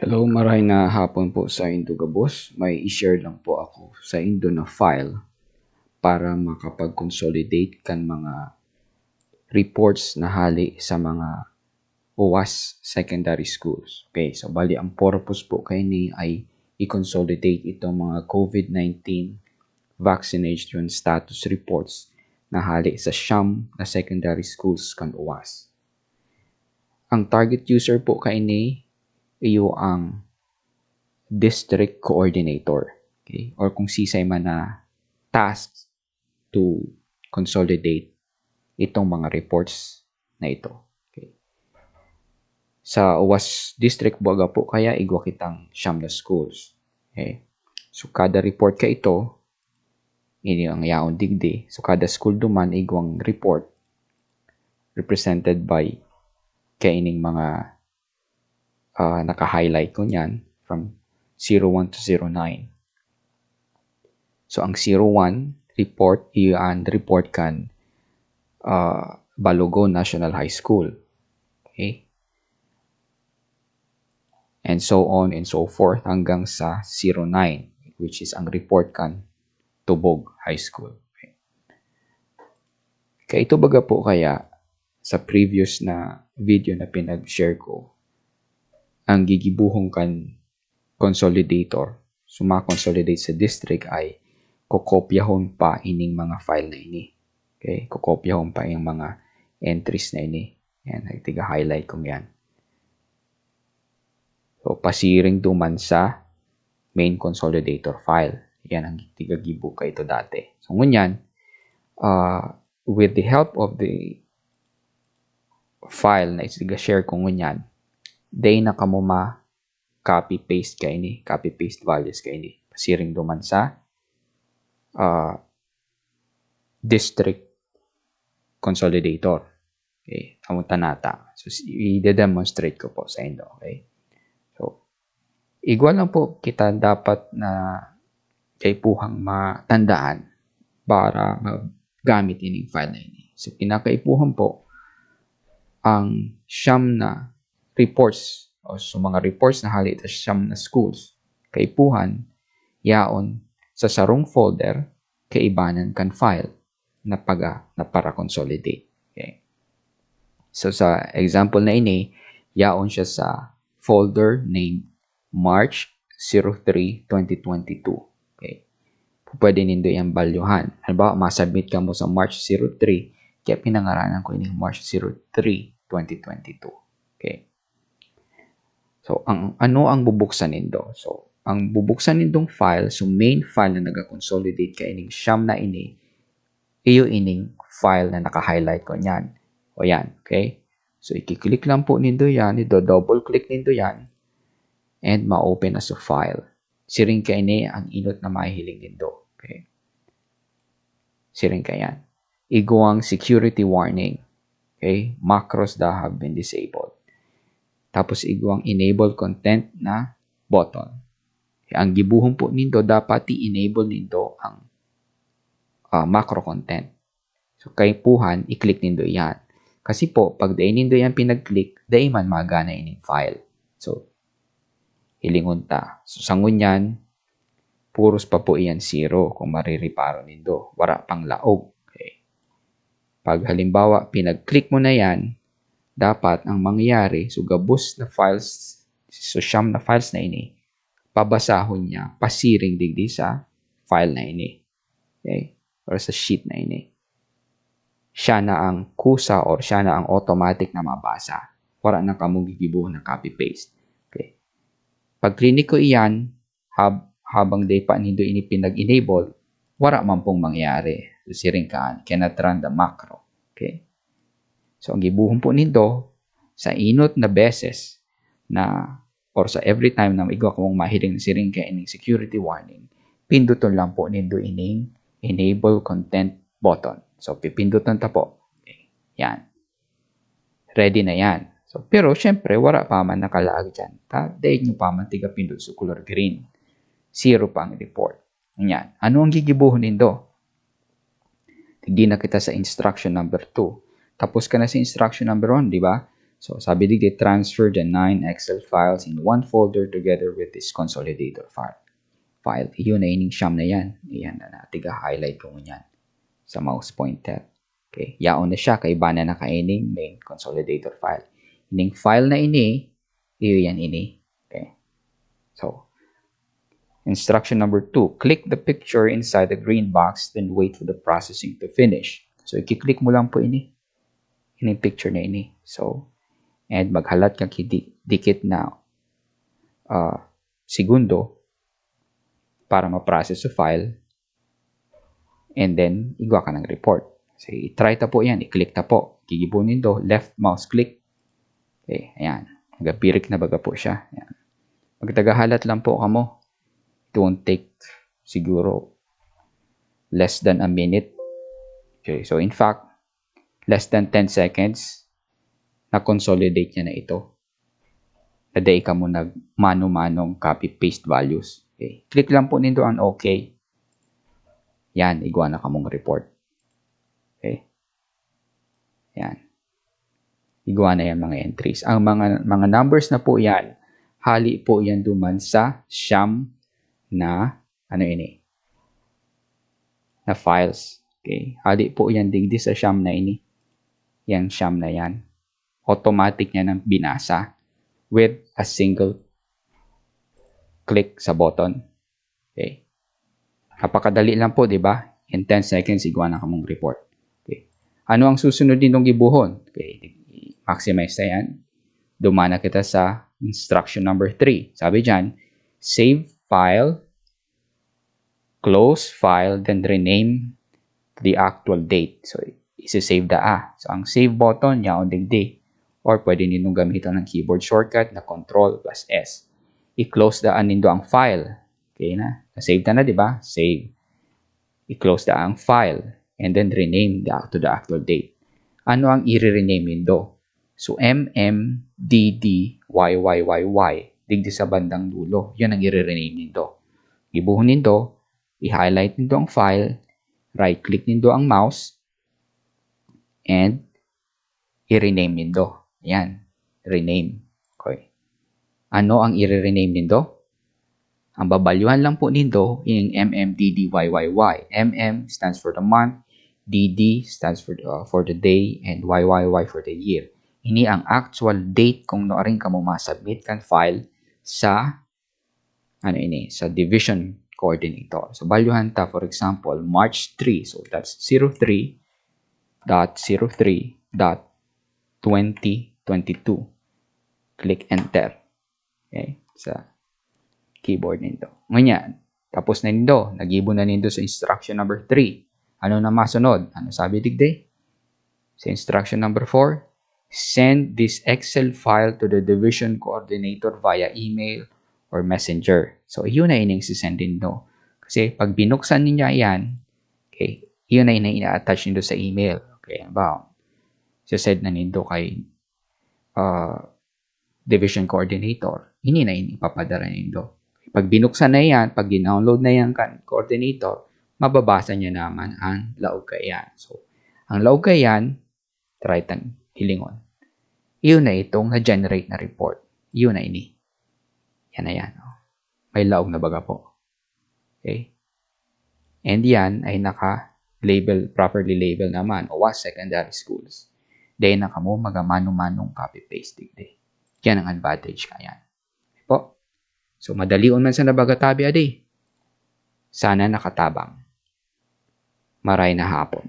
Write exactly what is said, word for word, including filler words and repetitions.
Hello, maray na hapon po sa indo gabos. May i-share lang po ako sa indo na file para makapag-consolidate kan mga reports na hali sa mga uwas secondary schools. Okay, so bali ang purpose po kaini ay i-consolidate itong mga COVID nineteen vaccination status reports na hali sa siyam na secondary schools kan uwas. Ang target user po kaini iyo ang district coordinator, okay? Or kung sisay man na task to consolidate itong mga reports na ito. Okay. Sa uwas district, baga po kaya igwa kitang siyam na schools. Okay. So, kada report ka ito, ini ang yaon digdi. So, kada school duman, igwang report represented by kaining mga ah, naka-highlight ko niyan from zero one to zero nine. So, ang zero one report, iyo an report kan ah, Balogon National High School. Okay? And so on and so forth hanggang sa zero nine, which is ang report kan Tubog High School. Okay? Kaito baga po kaya sa previous na video na pinag-share ko, ang gigibuhon kan consolidator, so ma-consolidate sa district ay kokopyahon pa ining mga file na ini. Okay? Kokopyahon pa yung mga entries na ini. Yan, tiga-highlight kong yan. So, pasiring duman sa main consolidator file. Yan ang tiga-gibo kaito dati. So, ngunyan, ah, with the help of the file na itiga-share ko ngunyan, dai na kamo ma-copy-paste kaini, copy-paste values kaini. Pasiring duman sa ah, district consolidator. Okay, amo ta nata. So, s- i-demonstrate ko po sa inyo. Okay? So, igwa lang po kita dapat na kaipuhang matandaan para magamit ining file na ini. So, kinakaipuhan po ang siyam na reports o so mga reports na hali sa siyam na schools. Kaipuhan, yaon sa sarong folder kaibanan kan file na paga na para consolidate. Okay. So, sa example na ini, yaon siya sa folder named March zero three, twenty twenty-two. Okay. Pwede nindo yang balyuhan. Halimbawa, masubmit kamo sa March zero three, kaya pinangaranan ko ini March zero three, twenty twenty-two. Okay. So, ang ano ang bubuksan nindo? So, ang bubuksan nindong file, so main file na naga-consolidate kaining siyam na ini, iyo ining file na naka-highlight ko niyan. O yan, okay? So, iki-click lang po nindo yan, ido-double click nindo yan, and ma-open na sa file. Siring kaini ang inot na mahihiling nindo. Okay? Siring kayan. Igwang security warning. Okay? Macros that have been disabled. Tapos igwang enable content na button. Okay? Ang gibuhon po nindo, dapat i-enable nindo ang ah, macro content. So, kaipuhan, i-click nindo yan. Kasi po, pag dai nindo yan pinag-click, dai man magana ining file. So, hilingon ta. So, sa ngunyan, puros pa po iyan zero kung marireparo nindo. Wara pang laog. Okay. Pag halimbawa, pinag-click mo na yan, dapat ang mangyayari, so gabos na files, so siyam na files na ini, pabasahon niya, pasiring digdi sa file na ini. Okay? Or sa sheet na ini. Siya na ang kusa or siya na ang automatic na mabasa. Wala na kamo gigibo na copy-paste. Okay? Pag clinic ko iyan, hab habang dai pa nindo ini pinag-enable, wala man pong mangyayari. So, siring kaan, cannot run the macro. Okay? So, ang gibuhon po nindo, sa inot na beses na, or sa every time na igwa kong mahiling na siring kaining security warning, pinduton lang po nindo ining enable content button. So, pipinduton ta po. Okay. Yan. Ready na yan. So, pero syempre, wala pa man nakalaag dyan. Ta, dahil nyo pa man tiga pindot sa color green. Zero pa ang report. Yan. Ano ang gigibuhon nindo? Digdi na kita sa instruction number two. Tapos ka na sa instruction number one, di ba? So, sabi digdi, transfer the nine Excel files in one folder together with this consolidator file. File. Yun na ining siyam na yan. Ayan na, na tiga-highlight ko ngunyan sa mouse pointer. Okay. Yaon na siya, kaiba na nakaining main consolidator file. Ining file na ini, iyo yan ini. Okay. So, instruction number two, click the picture inside the green box, then wait for the processing to finish. So, i-click mo lang po ini. Ining picture na ini. So, and maghalat ka ki di-, dikit na ah, segundo para ma-process sa file. And then, igwa ka ng report. So, i-try ta po yan. I-click ta po. Gigibo nindo, left mouse click. Okay, ayan. Nagapirik na baga po siya. Ayan. Magtagahalat lang po kamo. It won't take siguro less than a minute. Okay, so in fact, less than ten seconds, na-consolidate niya na ito. Na dai kamo nag-mano-manong copy-paste values. Okay. Click lang po nindo ang okay. Yan, igwa na kamong report. Okay. Yan. Igwa na yan mga entries. Ang mga, mga numbers na po yan, hali po yan duman sa siyam na, ano ini? Na files. Okay. Hali po yan digdi sa siyam na ini. Yan, siyam na yan. Automatic niya nang binasa with a single click sa button. Okay. Napakadali lang po, di ba? In ten seconds, igwa na kamong report. Okay. Ano ang susunod nindong gibuhon? Okay. Maximize na yan. Dumana kita sa instruction number three. Sabi dyan, save file, close file, then rename to the actual date. So, isi-save daa. So, ang save button, yaon digdi. Or pwede nindong gamiton ang keyboard shortcut na control plus S. I-close daan nindo ang file. Okay na? Na-save ta na, di ba? Save. I-close daan ang file. And then rename the, to the actual date. Ano ang i-rename nindo? So, M M D D Y Y Y Y. Digdi sa bandang dulo. Yun ang i-rename nindo. Gibuhon nindo, i-highlight nindo ang file, right-click nindo ang mouse, and i-rename nindo. Yan. Rename. Okay. Ano ang i-rename nindo? Ang babalyuhan lang po nindo, yung M M D D Y Y Y. M M stands for the month, D D stands for the, uh, for the day, and Y Y Y for the year. Ini ang actual date kung nuarin kamo ma-submit kan file sa, ano ini, sa division coordinator. So, balyuhan ta, for example, March three. So, that's zero three dot zero three dot twenty twenty-two. Click enter. Okay? Sa keyboard nindo. Ngunyan, tapos na nindo, nagibo na nindo sa instruction number three. Ano na masunod? Ano sabi digdi? Sa instruction number four, send this Excel file to the division coordinator via email or messenger. So, yun na ining sisend nindo. Kasi pag binuksan ninyo yan, okay, yun na ina-attach nindo sa email. Okay, halimbawa, sisend na nindo kay ah, division coordinator. Ini na ini ipapadara nindo. Pag binuksan na yan, pag ginownload na yan kan coordinator, mababasa niya naman ang laog kaiyan. So, ang laog kaiyan, try tang hilingon. Iyon na itong na-generate na report. Iyon na ini. Yan na yan. Oh. May laog na baga po. Okay? And yan ay naka-label, properly label naman, O W A S secondary schools. Dahil na kamo magamano-manong copy-paste digdi. Yan ang advantage kaiyan. Okay po? So, madalion man sana baga tabi adi. Sana nakatabang. Maray na hapon.